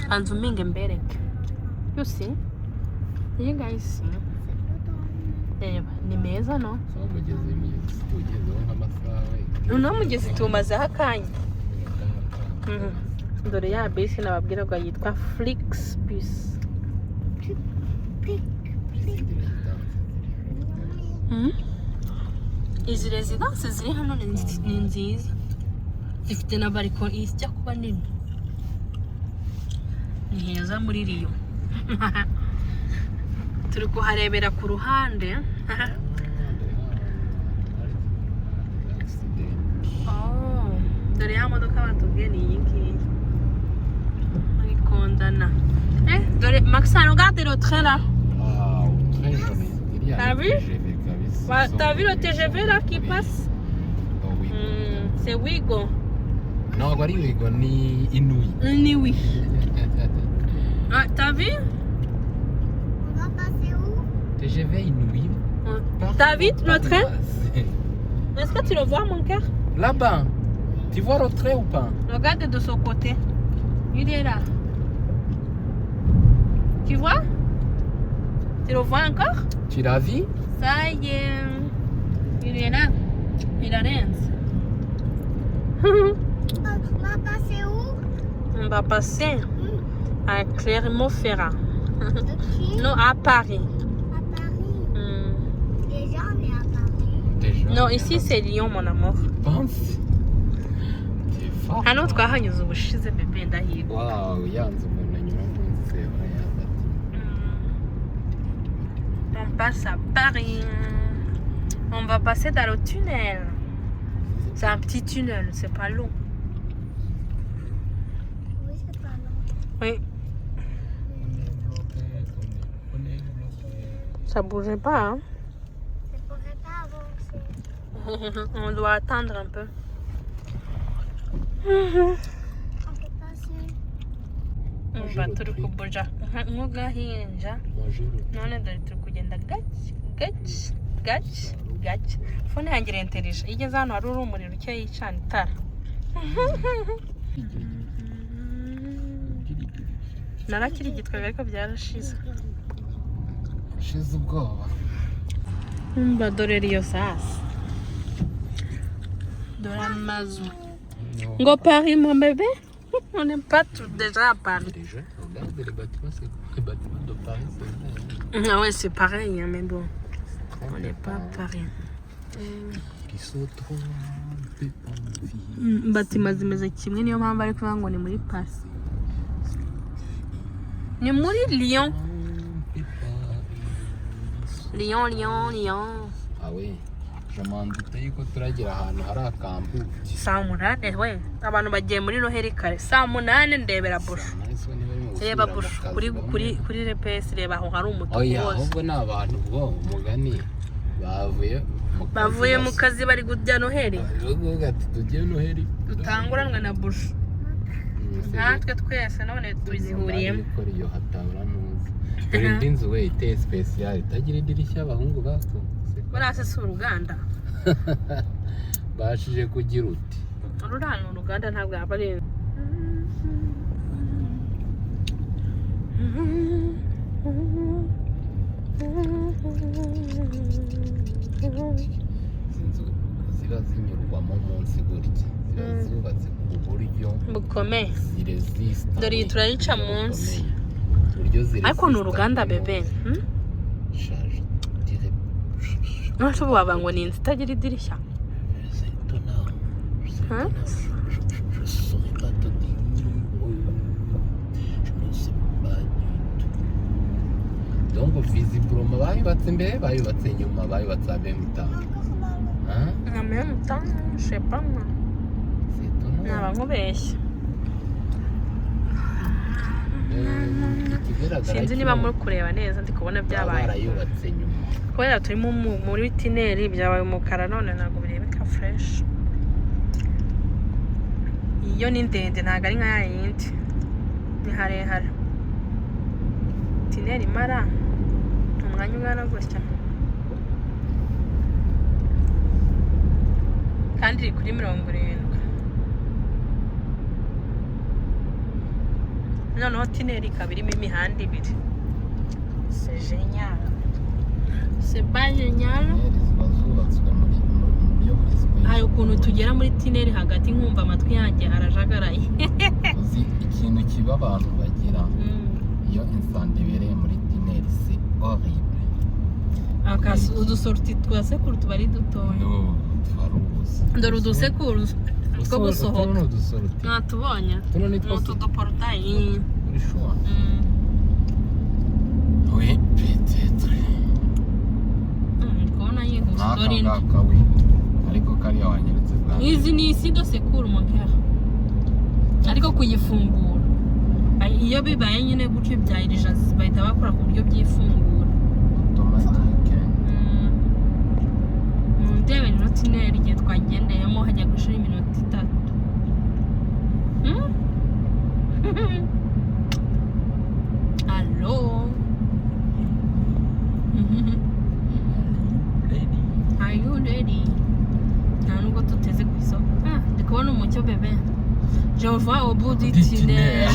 Anzu mpinge mbereke. You see? You guys see? Reba, ni meza, no? So umugezi tuwugezeho nk'amasaha we. Uno mugezi tuwumazeho akanya. Dore ya bisi nababwiraga yitwa Flix Bus. Izindi résidence ziri hano. Izi résidence ziri hano ni nziza, zifite na balcon ijya kuba nini. Ni heza muri Riyo, turi kuharebera ku ruhande. Accident. Oh, dore ya modoka batubwiye ni iyi ngiyi muri kondana. Dore Maxence, regarde le train là. Wow, très joli. Il y a T'as le vu? TGV kabisa. Ouais, t'as vu le TGV là qui passe? Oh, oui. C'est Ouigo. Ntabwo ari Ouigo, ni Inouï. Ni. Ah, t'as vu? On va passer où? TGV Inouï. T'as vu le train? Est-ce que tu le vois, mon cœur? Là-bas. Tu vois le train ou pas? Regarde de son côté. Il est là. Tu vois? Tu le vois encore? Tu l'as vu? Ça y est. Il est là. Il a rien. On va passer où? On va passer à Clermont-Ferrand. Ok. Non, à Paris. À Paris. Déjà, on est à Paris. Déjà. Non, ici c'est Lyon, mon amour. Pense. Tu es fort. Hano twahanyuze ubushize, bébé, ndahirwa. Wow, yanze umuntu anyura munsi ya bâtiment. On passe à Paris. On va passer dans le tunnel. C'est un petit tunnel, c'est pas long. Oui. On est bloqué, on est bloqué. Ça bougeait pas, hein. Ça pourrait pas avancer. On doit attendre un peu. On peut passer. Umva turi kubuja nk'ugahinja. Bonjour. None dore turi kugenda gake gake gake gake. Phone yanjye irentereje, iyo igeze hano hari urumuri ruke yicana itara. Narakirigitwaga ariko byarashize. Ushize ubwoba. Umva dore riyo sasa, dore amazu. Ngo Paris, mon bébé, on n'est pas tout déjà à Paris. Déjà, regarde les bâtiments, c'est les bâtiments de Paris, c'est vrai. Ah ouais, c'est pareil, hein, mais bon, on n'est pas à Paris. Ils sont trop envie. Bâtiments zimeze kimwe, niyo mpamvu ari kuvuga ngo ni muri Paris, ni muri Lyon. Lyon, Lyon, Lyon. Ah oui, je m'en doutais yuko turagera ahantu hari akambuki. Saa 8 we, abantu bagiye muri Noheli kare saa 8. Ndebera bouchon. Reba bouchon kuri repesi, reba aho hari umutuku Oya, wose. Ahubwo ni abantu ubwo umugani bavuye mu kazi. Bavuye mu kazi bari kurya Noheli. Baravuga ati tugiye Noheli. Dutanguranwe na bouchon natwe twese, none tuzihuriyemo. Gukora iyo hatabura ntuzi. Dore indi nzu we iteye spécial itagira idirishya, abahungu bako. Buriya se si uruganda? Bashije kugira uti. Ruriya ni uruganda, ntabwo yaba ari inzu. Izi nzu ziba zinyurwamo munsi gutya, ziba zubatse ku buryo bukomeye ziresista. Dore iyi turayica munsi. Uburyo ziresista. Ariko ni uruganda, bébé, Shaje dire. Ntushobora wavuga ngo ni inzu itagira idirishya. C'est étonnant. C'est Hein? étonnant. Je saurais pas te dire. Je ne sais pas du tout. Donc visiblement bayubatse imbere, bayubatse inyuma, bayubatse en même temps. Encore dans le Hein? En même temps, je sais pas moi. C'est étonnant. Naba nkubeshya. Ikigaragara Sinzi niba muri kureba neza, ndi kubona baba byabaye barayubatse nyuma. Kubera turimo muri tunnel, byabaye umukara, none ntabwo birebeka fresh. Iyo ni ndende, ntabwo ari nka ya yindi, ni harehare. Tunnel imara umwanya ungana gutya kandi iri kuri 70. Noneho tunnel ikaba irimo imihanda ibiri. C'est génial, c'est pas génial? Tunnel ziba zubatswe mu buryo buri spécial. Hari ukuntu tugera muri tunnel hagati nkumva amatwi yanjye arajagaraye. Uzi ikintu kiba abantu bagira iyo incendie ibereye muri tunnel? C'est horrible. Udusorties twa secours tuba ari dutoya. No, twarubuze. Dore udusecours two gusohoka. Tuno ni udusorties. Mwatubonye? Tuno ni Ni two. utu duportail. Uri sure? Oui, peut-être. Ndi kubona yihuse. N'aka Dore indi. ngaka we, ariko kariya wanyeretse bwa mbere. Izi ni issue de secours, mon cœur, ariko kuyifungura, iyo bibaye nyine gutyo bya urgence, bahita bakora ku buryo byifungura. Automatique. Ndebe rero tunnel igihe twagendeyemo hajya gushira iminota 3. Allo? Ready. Are you ready? Nta nubwo tuteze ku isoko. Ah, ndi kubona umucyo, bébé. Je vois au bout du Du tunnel.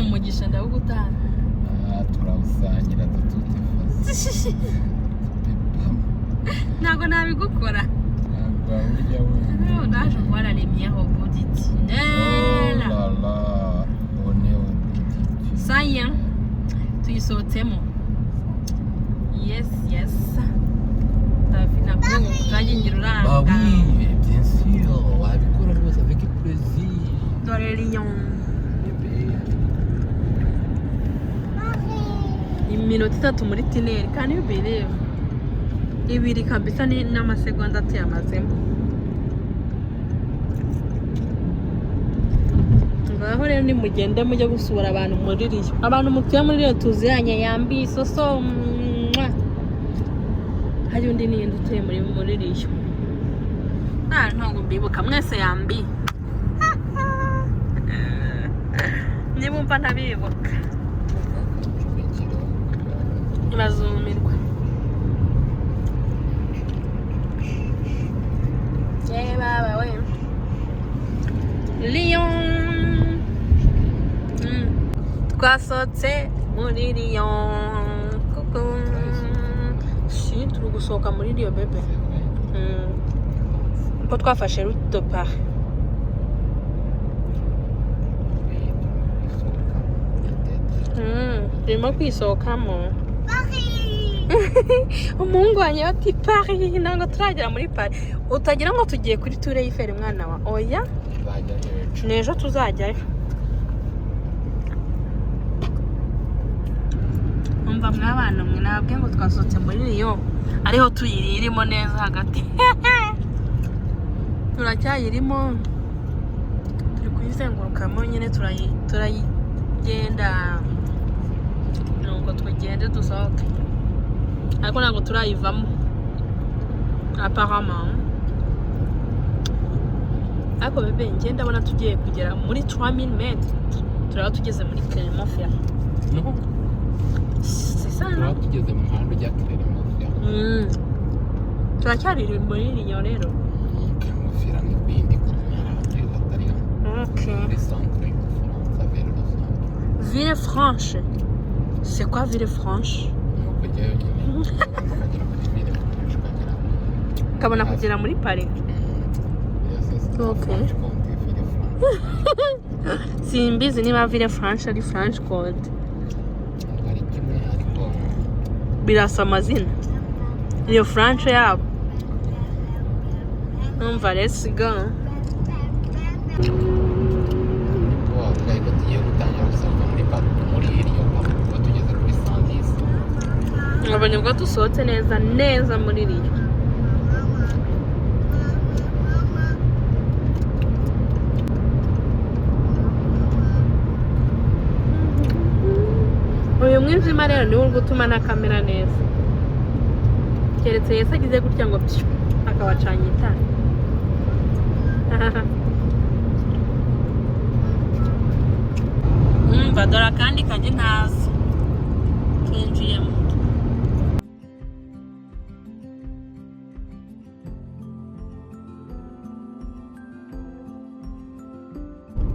Umugisha ndawugutanga. Ah, turawusangira tutute fasi. Ntabwo nabigukora. Ntabwo wawurya wenyine. Oh, là, je vois la lumière au bout du Oh tunnel. là là, on est au bout du tunnel. Ça y est, tuyisohotsemo. Yes. David, ntabwo utagingira Bah uranga. oui, bien sûr, wabikora rwose avec plaisir. Dore Lyon. Bébé. Iminota 3 muri tunnel, can you believe? Ibiri kabisa ni n'amasegonda tuyamazemo. Ngaho rero nimugende mujye gusura abantu muri Lyon. Abantu mutuye muri Lyon tuziranye, yambi soso, mwah. Hari undi niyindi utuye muri Lyon. Ah, ntabwo mbibuka mwese, yambi nibumva ntabibuka bazumirwa. Ye baba we, Lyon. Twasohotse muri Lyon. Kuku si turi gusohoka muri Lyon, bébé. Ko twafashe route de Paris. Turimo kwisohokamo. Paris. Umuhungu wanjye bati Paris, ntabwo turagera muri Paris. Utagira ngo tugiye kuri Tour Eiffel, mwana wa oya. Ni ejo tuzajyayo. Umva mwabana mwe, nababwiye ngo twasohotse muri Lyon, ariho tuyirimo neza hagati, turacyayirimo, turi kuyizengurukamo nyine, turayigenda nuko tugende dusohoke, ariko ntabwo turayivamo apparemment. Ariko bébé, njye ndabona tugiye kugera muri 3000 mètres, turaba tugeze muri Clermont-Ferrand. No. C'est ça, non? Turaba tugeze mu muhanda ujya Clermont-Ferrand. Turacyari muri Lyon rero. Clermont-Ferrand ni ku yindi komera atari hano. Okay. Muri centre y'Ubufaransa, vers le centre. Villefranche, c'est quoi Villefranche? Ni ukujyayo nyine, ukagera kuri Villefranche, ukagera Ukabona kugera muri Paris. Yes, c'est Okay. Franche-Comté, Villefranche. Simbizi niba Villefranche ari Franche-Comté. Ntabwo ari kimwe, ariko Birasa amazina, iyo Franche yabo. Numva, let's go. Nibwo wavuga ko tugiye gutangira gusohoka muri muri iriyo, kuba tugeze kuri 110. Nkabonye ubwo dusohotse neza neza muri Lyon. Uyu mwijima rero niwo uri gutuma nakamera neza, keretse Yesu agize gutya ngo pyu, akabacanye itara. Umva, dore akandi kajya ntazi twinjiyemo.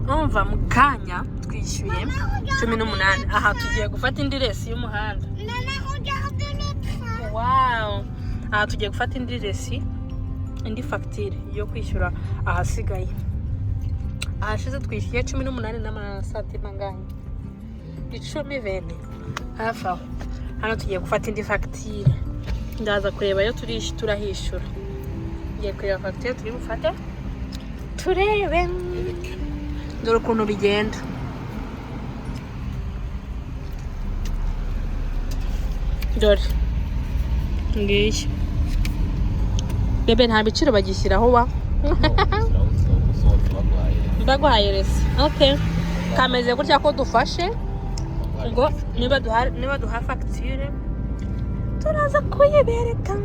Umva, mu kanya twishyuye 18. Aha tugiye gufata indi reçu y'umuhanda. Maman, regarde le train. Wow, aha tugiye gufata indi reçu, indi fagitire yo kwishyura ahasigaye. Ahashize twishyuye 18 n'amasantima angahe, 10, 20, hafi aho. Hano tugiye gufata indi fagitire, ndaza kureba ayo turahishyura. Ngiye kureba fagitire turi bufate, turebe. Dore ukuntu bigenda. Dore ngiyi, bébé, nta biciro bagishyiraho wa. Usohotse baguhaye. Baguhaye reçu. Okay, kameze gutya ko dufashe ngo niba duha fagitire turaza kuyibereka.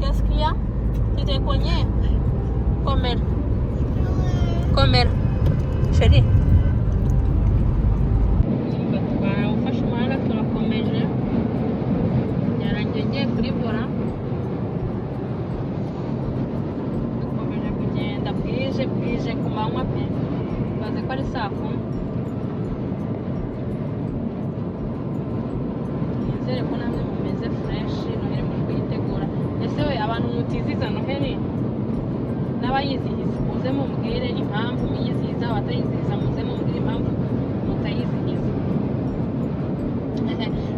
Qu'est-ce qu'il y a? Tu t'es cogné? Komera, komera, chérie. Ufashe umuhanda, turakomeje. Byarangiye ngiye kuri volant. Dukomeje kugenda, bwije bwije, ku manywa pe, baze ko ari saa 10. Nizere ko namwe mumeze fresh, Noheli muri kuyitegura. Ese we, abantu mutizihiza Noheli n'abayizihiza, muze mumbwire impamvu muyizihiza, abatayizihiza muze mumbwire impamvu mutayizihiza.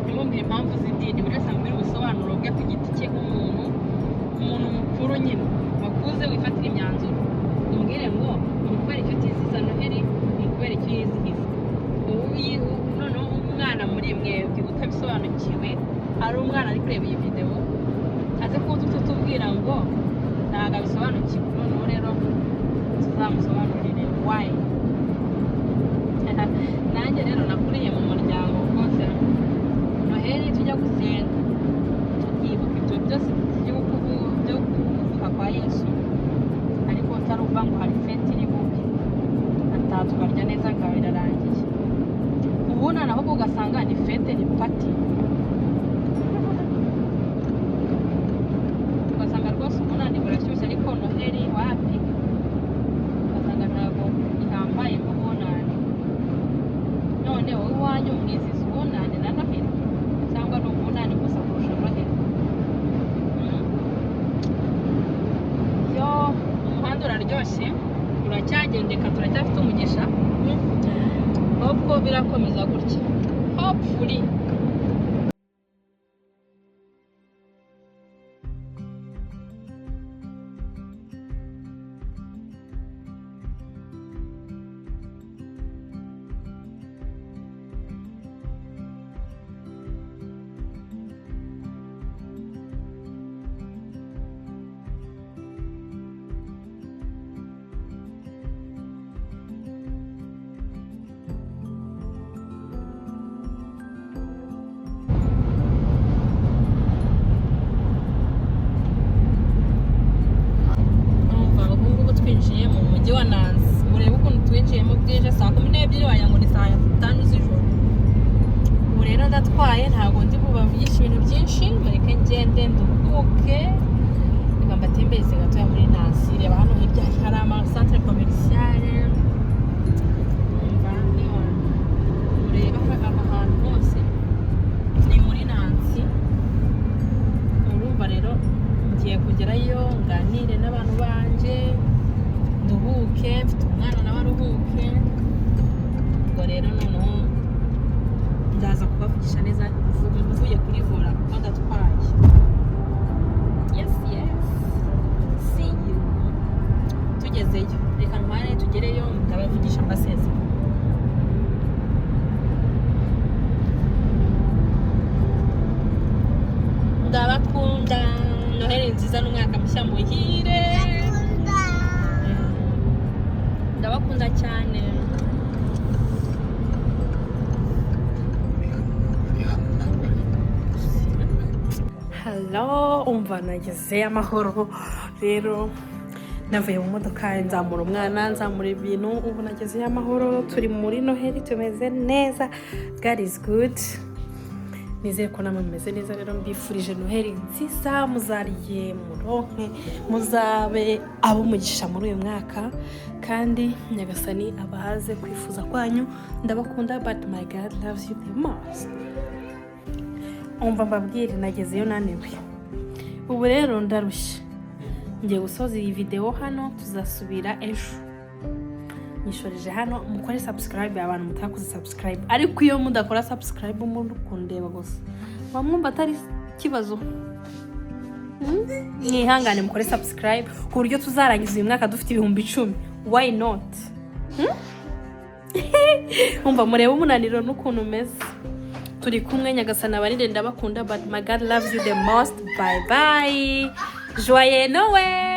Ntimumbwire impamvu z'idini, buri wese ambwire ubusobanuro bwe ku giti cye nk'umuntu, umuntu mukuru nyine wakuze wifatira imyanzuro. Umbwire ngo ni ukubera icyo utizihiza Noheli, ni ukubera icyo uyizihiza. Noneho umwana muri mwebwe utabisobanukiwe, hari umwana ari kureba iyi videwo, aze kuza utubwira ngo ntabwo abisobanukiwe. Noneho rero Tuzamusobanurire why. Nanjye rero nakuriye mu muryango rwose, Noheli tujya gusenga, tukibuka ibyo byose byo kuvuka kwa Yesu, ariko utari ukuvuga ngo hari fête iri bube, ataha tukarya neza, bikaba birarangiye. Ubu noneho ahubwo ugasanga ni fête, ni party, ugasanga rwose ubunani burashyushye, ariko Noheli wapi, ugasanga ntabwo ihambaye nk'ubunani. None wowe iwanyu mwizihiza ubunani na Noheli, cyangwa ni ubunani gusa kurusha Noheli? Yo, umuhanda uraryoshye, uracyagendeka, turacyafite umugisha. Hope ko birakomeza gutya, hopefully. Urumva, ubu ngubu twinjiye mu mujyi wa Nancy. Urebe ukuntu twinjiyemo bwije, saa 12, wagira ngo ni saa 5 z'ijoro. Ubu rero ndatwaye, ntabwo ndi bubavugishe ibintu byinshi. Mureke ngende nduhuke. Reka mbatembereze gatoya muri Nancy. Reba hano hirya hari ama centre commercial. Urumva, ureba aha hantu hose ni muri Nancy. Urumva rero ngiye kugerayo nganire n'abantu banjye, nduhuke, mfite umwana nawe aruhuke. Ubwo rero noneho ndaza kubavugisha neza mvuye kuri volant, kuko ndatwaye. Yes, see you tugezeyo. Reka ntware tugereyo, ndabavugisha mbasezera. Ndabakunda. Noheli nziza n'umwaka mushya muhire. Ndakunda. Ndabakunda cyane. Ari hano, ntabwo ari. Hello, umva, nageze amahoro. Rero navuye mu modoka, nzamura umwana, nzamura ibintu, ubu nagezeyo amahoro. Turi muri Noheli, tumeze neza. God is good. Nizere ko namwe mumeze neza. Rero mbifurije Noheli nziza, muzariye muronke, muzabe ab'umugisha muri uyu mwaka, kandi Nyagasani abahaze kwifuza kwanyu. Ndabakunda, but my God loves you the most. Umva mbabwire, nagezeyo naniwe, ubu rero ndarushye. Ngiye gusoza iyi videwo hano, tuzasubira ejo. Nyishoreje hano. Mukore subscribe, abantu mutakoze subscribe. Ariko iyo mudakora subscribe muri kundeba gusa, mwumva atari ikibazo? Mwihangane mukore subscribe ku buryo tuzarangiza uyu mwaka dufite 10,000. Why not? Umva, murebe umunaniro n'ukuntu umeze. Turi kumwe, Nyagasana abarinde. Ndabakunda, but my God loves you the most. Bye bye, joyeux Noël.